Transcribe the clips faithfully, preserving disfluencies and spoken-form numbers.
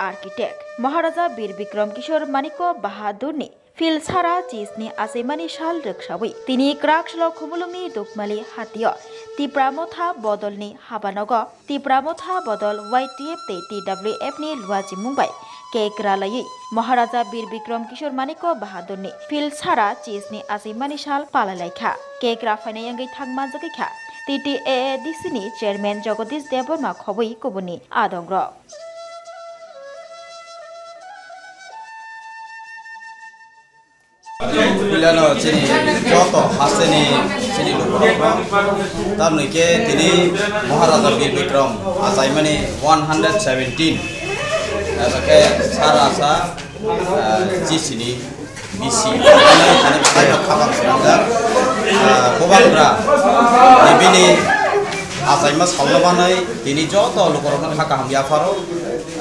architect Maharaja Bir Bikram Kishore Manikya Bahadurni Phil sara chisni achaimani sal rwksawi tini Krakslo Khumulwngni Dukmali hatio Tipra Motha bodolni habanogo Tipra Motha bodol Y T F tei T W F ni luachimung bai cake ralaiwi Maharaja Bir Bikram Kishore Manikya Bahadurni Phil sara chisni achaimani sal palailaikha. Cake raphainai wngwi thangmanjagwikha T T A A D C ni chairman Jagadish Debbarma khobwi kubunni adongrok. Puilano chini joto hasteni chini lukurokno, tamni khe tini Maharaja Bir Bikram achaimani one hundred seventeen, abo khe sara sa, ah, chisini bisi, tini belaino khabang swnamjak, ah, Bubagra ni bini achaima salno manwi tini joto lukurokno kha kaham yapharo,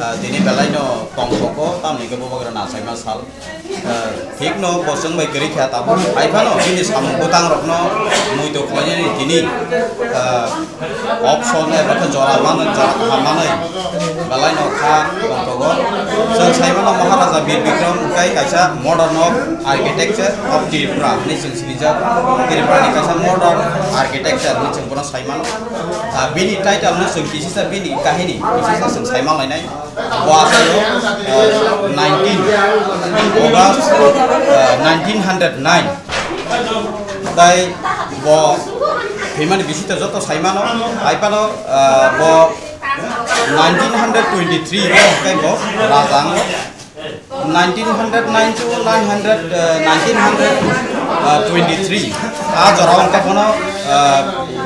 ah, tini belaino tongthoko, tamni khe Bubagrani achaima sal. Ah, thikno bo chwng bai kwrwi kha tabuk. Hai phano bini samung bwtangrokno muitu khlainani tini, ah, option eba khe jora manwi, jora kaham manwi belaino kha tongthogo. Chwng sai mano Maharaja Bir Bikram wngkha kaisa modern of architecture of Tripura hinwi chwng sinijak. Tripurani kaisa modern architecture hinwi chwng bono sai mano. Ah, bini title no chwng kisisa bini kahini kisisa chwng sai manlainai. Bo asai o, eh, nineteen August, eh, nineteen hundred nine. Tai bo thwimani bisingtwi joto sai mano, hai phano, eh, bo nineteen hundred twenty-three o hwnkhe bo raja wngo. Nineteen hundred nine to nine hundred, eh, nineteen hundred twenty-three. A jora o hwnkhe bono, eh,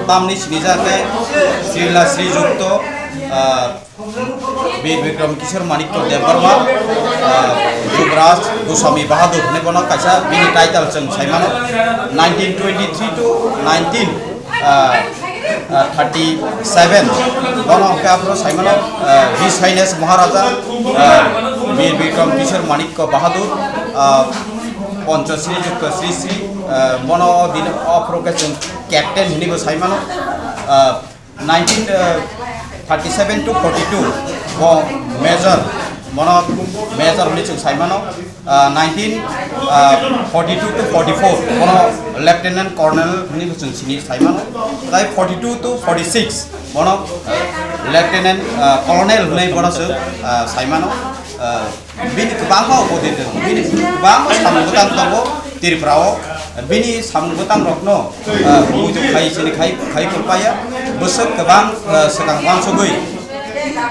tamni sinijak khe Srila Srijukto, eh, Bir Bikram Kishore Manikya Debbarma, ah, Yuvraj Goswami Bahadur hinwi bono kaisa bini title chwng sai mano. Nineteen twenty-three to nineteen, ah, ah, thirty-seven, bono hwnkhe aphuru sai mano, ah, His Highness Maharaja, ah, Bir Bikram Kishore Manikya Bahadur, ah, Panchasri Jukta Sri Sri, ah, bono o din aphuru khe chwng captain hinwi bo sai mano. Ah, nineteen thirty-seven to forty-two bo major, bono major hinwi chwng sai mano. Ah, nineteen forty-two to forty-four bono lieutenant colonel hinwi chwng sini sai mano. Tai forty-two to forty-six bono lieutenant, ah, colonel hinwi bono chwng, ah, sai mano. Ah, Bini kwbangma opodit tongo, bini kwbangma samung bwtang tongo Tripura o. Bini samung bwtang rokno, ah, muitu khai sini khai, khai paya. Bwswk kwbang, ah, swkang uansugwi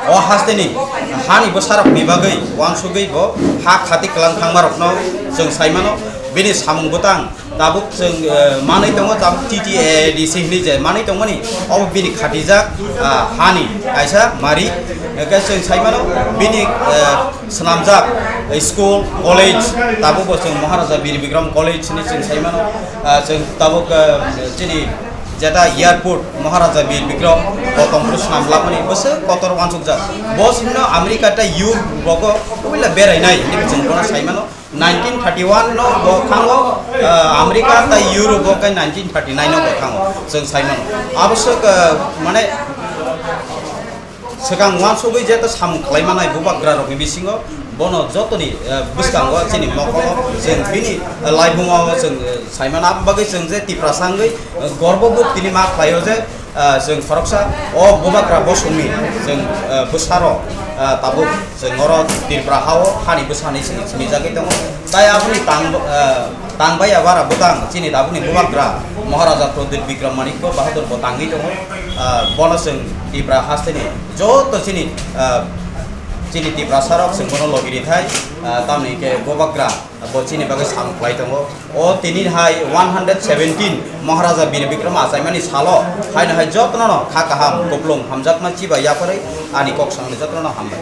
o hasteni hani bwsarokni bagwi uansugwi bo ha khati kwlang thangma rokno chwng sai mano. Bini samung bwtang tabuk chwng, eh, manwi tongo, tabuk T T A A D C hinwi je manwi tongmani, obo bini khatijak, ah, hani kaisa mari. Hwnkhe chwng sai mano bini, eh, swnamjak, eh, school, college, tabuk bo chwng Maharaja Bir Bikram College hinwi chwng sai mano. Ah, chwng tabuk, eh, chini jeta airport Maharaja Bir Bikram bo tongphuru swnam lakmani bwswk kotor uansukjak. Bo swnamno America tei Europe rogo puila berainai hinwi chwng bono sai mano. Nineteen thirty-one no bo thango, ah, America tei Europe o khe nineteen thirty-nine no bo thango, chwng sai mano. Aboswk, ah, mane, swkang uansugwi je to samung khlai manai bubagra rokni bisingo, bono jotoni, ah, bwskango chini mokolo chwng bini, ah, laibumo chwng, ah, sai mano. Aboni bagwi chwng je Tiprasa wngwi, ah, gorbo bo tini ma khlaio je, Ah, chwng khoroksa o bubagra bosongni chwng, ah, bwsarok, ah, tabuk chwng oro Tripura ha-o hani bwsani chwng sinijagwi tongo. Tai aboni tang, ah, tang bai abara bwtang chini tabukni bubagra Maharaja Pradyut Bikram Manikya Bahadur bo tangwi tongo. Ah, bono chwng Tripura hasteni joto chini, ah, chini Tiprasarok chwng bono logi rithai, ah, tamni hwnkhe bubagra bo chini bagwi samung khlai tongo. O tini hai one hundred seventeen Maharaja Bir Bikram achaimani salo haino hai jotono no kha kaham, kuplung, hamjakma chiba yapharwi ani kok sanani jotono no hambai.